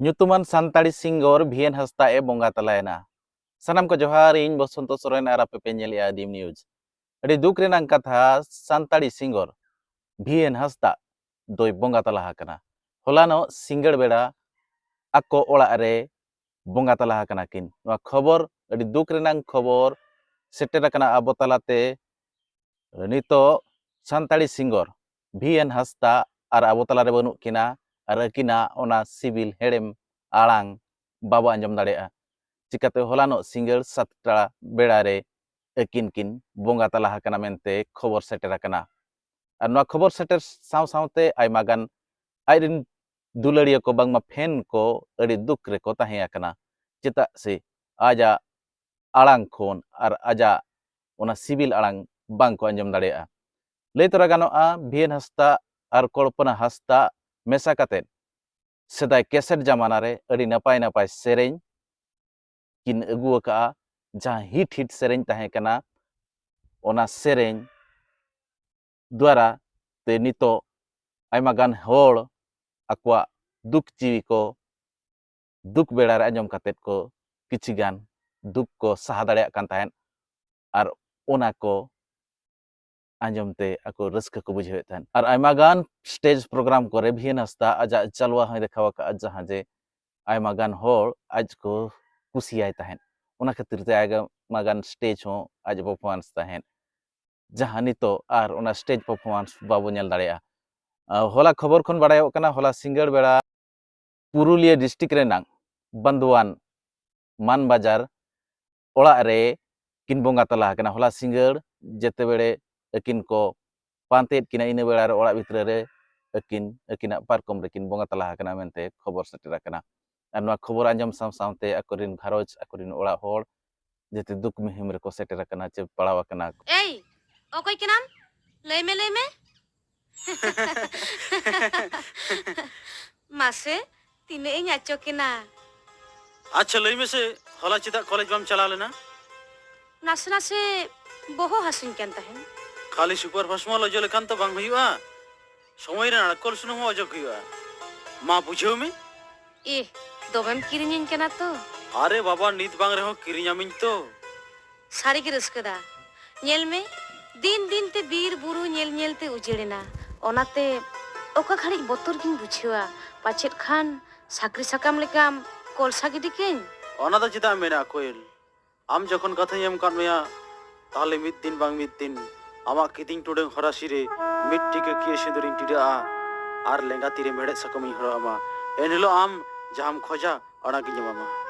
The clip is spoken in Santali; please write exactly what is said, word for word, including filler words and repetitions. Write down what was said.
ᱧᱩᱛᱩᱢᱟᱱ ᱥᱟᱱᱛᱟᱲᱤ ᱥᱤᱝᱜᱚᱨ ᱵᱷᱤ ᱮᱱ ᱦᱟᱸᱥᱫᱟ ᱮ ᱵᱚᱸᱜᱟ ᱛᱟᱞᱟᱭᱮᱱᱟ᱾ ᱥᱟᱱᱟᱢ ᱠᱚ ᱡᱚᱦᱟᱨ, ᱤᱧ ᱵᱚᱥᱚᱱᱛᱚ ᱥᱚᱨᱮᱱ ᱟᱨ ᱟᱯᱮ ᱯᱮ ᱧᱮᱞᱮᱜᱼᱟ ᱟᱹᱫᱤᱢ ᱱᱤᱭᱩᱡᱽ᱾ ᱟᱹᱰᱤ ᱫᱩᱠ ᱨᱮᱱᱟᱜ ᱠᱟᱛᱷᱟ, ᱥᱟᱱᱛᱟᱲᱤ ᱥᱤᱝᱜᱚᱨ ᱵᱷᱤ ᱮᱱ ᱦᱟᱸᱥᱫᱟ ᱫᱚᱭ ᱵᱚᱸᱜᱟ ᱛᱟᱞᱟ ᱟᱠᱟᱱᱟ᱾ ᱦᱚᱞᱟᱱᱚᱜ ᱥᱤᱸᱜᱟᱹᱲ ᱵᱮᱲᱟ ᱟᱠᱚ ᱚᱲᱟᱜ ᱨᱮ ᱵᱚᱸᱜᱟ ᱛᱟᱞᱟ ᱟᱠᱟᱱᱟ ᱠᱤᱱ᱾ ᱱᱚᱣᱟ ᱠᱷᱚᱵᱚᱨ, ᱟᱹᱰᱤ ᱫᱩᱠ ᱨᱮᱱᱟᱜ ᱠᱷᱚᱵᱚᱨ ᱥᱮᱴᱮᱨ ᱟᱠᱟᱱᱟ ᱟᱵᱚ ᱛᱟᱞᱟᱛᱮ᱾ ᱱᱤᱛᱚᱜ ᱥᱟᱱᱛᱟᱲᱤ ᱥᱤᱝᱜᱚᱨ ᱵᱷᱤ ᱮᱱ ᱦᱟᱸᱥᱫᱟ ᱟᱨ ᱟᱵᱚ ᱛᱟᱞᱟᱨᱮ ᱵᱟᱹᱱᱩᱜ ᱠᱤᱱᱟ, ᱟᱨ ᱟᱹᱠᱤᱱᱟᱜ ᱚᱱᱟ ᱥᱤᱵᱤᱞ ᱦᱮᱲᱮᱢ ᱟᱲᱟᱝ ᱵᱟᱵᱚ ᱟᱸᱡᱚᱢ ᱫᱟᱲᱮᱭᱟᱜᱼᱟ᱾ ᱪᱤᱠᱟᱹᱛᱮ ᱦᱚᱞᱟᱱᱚᱜ ᱥᱤᱸᱜᱟᱹᱲ ᱥᱟᱛᱴᱟ ᱵᱮᱲᱟ ᱨᱮ ᱟᱹᱠᱤᱱ ᱠᱤᱱ ᱵᱚᱸᱜᱟ ᱛᱟᱞᱟ ᱟᱠᱟᱱᱟ ᱢᱮᱱᱛᱮ ᱠᱷᱚᱵᱚᱨ ᱥᱮᱴᱮᱨ ᱟᱠᱟᱱᱟ᱾ ᱟᱨ ᱱᱚᱣᱟ ᱠᱷᱚᱵᱚᱨ ᱥᱮᱴᱮᱨ ᱥᱟᱶ ᱥᱟᱶᱛᱮ ᱟᱭᱢᱟ ᱜᱟᱱ ᱟᱡ ᱨᱮᱱ ᱫᱩᱞᱟᱹᱲᱤᱭᱟᱹ ᱠᱚ, ᱵᱟᱝᱢᱟ ᱯᱷᱮᱱ ᱠᱚ, ᱟᱹᱰᱤ ᱫᱩᱠ ᱨᱮᱠᱚ ᱛᱟᱦᱮᱸ ᱟᱠᱟᱱᱟ᱾ ᱪᱮᱫᱟᱜ ᱥᱮ ᱟᱡᱟᱜ ᱟᱲᱟᱝ ᱠᱷᱚᱱ ᱟᱨ ᱟᱡᱟᱜ ᱚᱱᱟ ᱥᱤᱵᱤᱞ ᱟᱲᱟᱝ ᱵᱟᱝ ᱠᱚ ᱟᱸᱡᱚᱢ ᱫᱟᱲᱮᱭᱟᱜᱼᱟ᱾ ᱞᱟᱹᱭ ᱛᱚᱨᱟ ᱜᱟᱱᱚᱜᱼᱟ, ᱵᱷᱤ ᱮᱱ ᱦᱟᱸᱥᱫᱟ ᱟᱨ ᱠᱚᱞᱯᱚᱱᱟ ᱦᱟᱸᱥᱫᱟ ᱢᱮᱥᱟ ᱠᱟᱛᱮᱫ ᱥᱮᱫᱟᱭ ᱠᱮᱥᱮᱴ ᱡᱟᱢᱟᱱᱟ ᱨᱮ ᱟᱹᱰᱤ ᱱᱟᱯᱟᱭ ᱱᱟᱯᱟᱭ ᱥᱮᱨᱮᱧ ᱠᱤᱱ ᱟᱹᱜᱩ ᱟᱠᱟᱫᱼᱟ, ᱡᱟᱦᱟᱸ ᱦᱤᱴ ᱦᱤᱴ ᱥᱮᱨᱮᱧ ᱛᱟᱦᱮᱸ ᱠᱟᱱᱟ᱾ ᱚᱱᱟ ᱥᱮᱨᱮᱧ ᱫᱩᱣᱟᱨᱟ ᱛᱮ ᱱᱤᱛᱚᱜ ᱟᱭᱢᱟ ᱜᱟᱱ ᱦᱚᱲ ᱟᱠᱚᱣᱟᱜ ᱫᱩᱠ ᱡᱤᱣᱤ ᱠᱚ ᱫᱩᱠ ᱵᱮᱲᱟ ᱨᱮ ᱟᱸᱡᱚᱢ ᱠᱟᱛᱮᱫ ᱠᱚ ᱠᱤᱪᱷᱤ ᱜᱟᱱ ᱫᱩᱠ ᱠᱚ ᱥᱟᱦᱟ ᱫᱟᱲᱮᱭᱟᱜ ᱠᱟᱱ ᱛᱟᱦᱮᱸᱫ, ᱟᱨ ᱚᱱᱟ ᱠᱚ ᱟᱸᱡᱚᱢ ᱛᱮ ᱟᱠᱚ ᱨᱟᱹᱥᱠᱟᱹ ᱠᱚ ᱵᱩᱡᱷᱟᱹᱣᱮᱫ ᱛᱟᱦᱮᱸᱫ᱾ ᱟᱨ ᱟᱭᱢᱟ ᱜᱟᱱ ᱥᱴᱮᱡᱽ ᱯᱨᱳᱜᱨᱟᱢ ᱠᱚᱨᱮ ᱵᱷᱤ ᱮᱱ ᱦᱟᱸᱥᱫᱟ ᱟᱡᱟᱜ ᱪᱟᱞᱣᱟ ᱦᱚᱸᱭ ᱫᱮᱠᱷᱟᱣ ᱟᱠᱟᱫᱼᱟ, ᱡᱟᱦᱟᱸ ᱡᱮ ᱟᱭᱢᱟ ᱜᱟᱱ ᱦᱚᱲ ᱟᱡ ᱠᱚ ᱠᱩᱥᱤᱭᱟᱭ ᱛᱟᱦᱮᱸᱫ᱾ ᱚᱱᱟ ᱠᱷᱟᱹᱛᱤᱨ ᱛᱮ ᱟᱭᱢᱟ ᱜᱟᱱ ᱥᱴᱮᱡᱽ ᱦᱚᱸ ᱟᱡ ᱯᱟᱨᱯᱷᱚᱨᱢᱟᱱᱥ ᱛᱟᱦᱮᱸᱫ, ᱡᱟᱦᱟᱸ ᱱᱤᱛᱚᱜ ᱟᱨ ᱚᱱᱟ ᱥᱴᱮᱡᱽ ᱯᱟᱨᱯᱷᱚᱨᱢᱟᱱᱥ ᱵᱟᱵᱚ ᱧᱮᱞ ᱫᱟᱲᱮᱭᱟᱜᱼᱟ᱾ ᱟᱨ ᱦᱚᱞᱟ ᱠᱷᱚᱵᱚᱨ ᱠᱷᱚᱱ ᱵᱟᱲᱟᱭᱚᱜ ᱠᱟᱱᱟ, ᱦᱚᱞᱟ ᱥᱤᱸᱜᱟᱹᱲ ᱵᱮᱲᱟ ᱯᱩᱨᱩᱞᱤᱭᱟᱹ ᱰᱤᱥᱴᱨᱤᱠᱴ ᱨᱮᱱᱟᱜ ᱵᱟᱱᱫᱩᱣᱟᱱ ᱢᱟᱱ ᱵᱟᱡᱟᱨ ᱚᱲᱟᱜ ᱨᱮ ᱠᱤᱱ ᱵᱚᱸᱜᱟ ᱛᱟᱞᱟ ᱟᱠᱟᱱᱟ᱾ ᱦᱚᱞᱟ ᱥᱤᱸᱜᱟᱹᱲ ᱡᱮᱛᱮ ᱵᱮᱲᱮ ᱟᱹᱠᱤᱱ ᱠᱚ ᱯᱟᱱᱛᱮᱭᱮᱫ ᱠᱤᱱᱟ, ᱤᱱᱟᱹ ᱵᱮᱲᱟ ᱨᱮ ᱚᱲᱟᱜ ᱵᱷᱤᱛᱨᱤ ᱨᱮ ᱟᱹᱠᱤᱱ ᱟᱹᱠᱤᱱᱟᱜ ᱯᱟᱨᱠᱚᱢ ᱨᱮᱠᱤᱱ ᱵᱚᱸᱜᱟ ᱛᱟᱞᱟ ᱟᱠᱟᱱᱟ ᱢᱮᱱᱛᱮ ᱠᱷᱚᱵᱚᱨ ᱥᱮᱴᱮᱨ ᱟᱠᱟᱱᱟ᱾ ᱟᱨ ᱱᱚᱣᱟ ᱠᱷᱚᱵᱚᱨ ᱟᱸᱡᱚᱢ ᱥᱟᱶ ᱥᱟᱶᱛᱮ ᱟᱠᱚᱨᱮᱱ ᱜᱷᱟᱨᱚᱸᱡᱽ, ᱟᱠᱚᱨᱮᱱ ᱚᱲᱟᱜ ᱦᱚᱲ ᱡᱮᱛᱮ ᱫᱩᱠ ᱢᱩᱦᱤᱢ ᱨᱮᱠᱚ ᱥᱮᱴᱮᱨ ᱟᱠᱟᱱᱟ ᱪᱮ ᱯᱟᱲᱟᱣ ᱟᱠᱟᱱᱟ᱾ ᱮᱭ, ᱚᱠᱚᱭ ᱠᱟᱱᱟᱢ? ᱞᱟᱹᱭ ᱢᱮ, ᱞᱟᱹᱭ ᱢᱮ᱾ ᱢᱟᱥᱮ, ᱛᱤᱱᱟᱹᱜ ᱤᱧ ᱟᱪᱚᱠᱮᱱᱟ᱾ ᱟᱪᱪᱷᱟ, ᱞᱟᱹᱭ ᱢᱮᱥᱮ, ᱦᱚᱞᱟ ᱪᱮᱫᱟᱜ ᱠᱚᱞᱮᱡᱽ ᱵᱟᱢ ᱪᱟᱞᱟᱣ ᱞᱮᱱᱟ? ᱱᱟᱥᱮ ᱱᱟᱥᱮ ᱵᱚᱦᱚᱜ ᱦᱟᱹᱥᱩᱧ ᱠᱟᱱ ᱛᱟᱦᱮᱸᱱ᱾ ᱠᱷᱟᱹᱞᱤ ᱥᱩᱯᱟᱨ ᱯᱷᱟᱥᱢᱚᱞ ᱚᱡᱚᱜ ᱞᱮᱠᱷᱟᱱ ᱛᱚ ᱵᱟᱝ ᱦᱩᱭᱩᱜᱼᱟ, ᱥᱚᱢᱚᱭ ᱨᱮ ᱱᱟᱲᱠᱳᱞ ᱥᱩᱱᱩᱢ ᱦᱚᱸ ᱚᱡᱚᱜ ᱦᱩᱭᱩᱜᱼᱟ᱾ ᱢᱟ, ᱵᱩᱡᱷᱟᱹᱣ ᱢᱮ᱾ ᱤᱦ, ᱫᱚᱢᱮᱢ ᱠᱤᱨᱤᱧᱤᱧ ᱠᱟᱱᱟ ᱛᱚ᱾ ᱟᱨᱮ ᱵᱟᱵᱟ, ᱱᱤᱛ ᱵᱟᱝ ᱨᱮᱦᱚᱸ ᱠᱤᱨᱤᱧᱟᱢᱤᱧ ᱛᱚ᱾ ᱥᱟᱹᱨᱤᱜᱮ ᱨᱟᱹᱥᱠᱟᱹ ᱫᱟ᱾ ᱧᱮᱞ ᱢᱮ, ᱫᱤᱱ ᱫᱤᱱ ᱛᱮ ᱵᱤᱨ ᱵᱩᱨᱩ ᱧᱮᱞ ᱧᱮᱞ ᱛᱮ ᱩᱡᱟᱹᱲ ᱮᱱᱟ᱾ ᱚᱱᱟᱛᱮ ᱚᱠᱟ ᱜᱷᱟᱹᱲᱤᱡ ᱵᱚᱛᱚᱨ ᱜᱤᱧ ᱵᱩᱡᱷᱟᱹᱣᱟ, ᱯᱟᱪᱮᱫ ᱠᱷᱟᱱ ᱥᱟᱹᱠᱨᱤ ᱥᱟᱠᱟᱢ ᱞᱮᱠᱟᱢ ᱠᱚᱞᱥᱟ ᱜᱤᱰᱤ ᱠᱟᱹᱧ᱾ ᱚᱱᱟ ᱫᱚ ᱪᱮᱫᱟᱜ ᱮᱢ ᱢᱮᱱᱟ ᱠᱳᱭᱮᱞ? ᱟᱢ ᱡᱚᱠᱷᱚᱱ ᱠᱟᱛᱷᱟᱧ ᱮᱢ ᱠᱟᱫ ᱢᱮᱭᱟ, ᱛᱟᱦᱞᱮ ᱢᱤᱫ ᱫᱤᱱ ᱵᱟᱝ ᱢᱤᱫ ᱫᱤᱱ ᱟᱢᱟᱜ ᱠᱤᱫᱤᱧ ᱴᱩᱰᱟᱹᱝ ᱦᱚᱨᱟᱥᱤ ᱨᱮ ᱢᱤᱫ ᱴᱤᱠᱟᱹ ᱠᱤᱭᱟᱹ ᱥᱤᱸᱫᱩᱨᱤᱧ ᱴᱤᱰᱟᱹᱜᱼᱟ ᱟᱨ ᱞᱮᱸᱜᱟ ᱛᱤᱨᱮ ᱢᱮᱲᱦᱮᱫ ᱥᱟᱠᱟᱢᱤᱧ ᱦᱚᱨᱚᱜ ᱟᱢᱟ᱾ ᱮᱱᱦᱤᱞᱳᱜ ᱟᱢ ᱡᱟᱦᱟᱸᱢ ᱠᱷᱚᱡᱟ, ᱚᱱᱟᱜᱤᱧ ᱮᱢᱟᱢᱟ᱾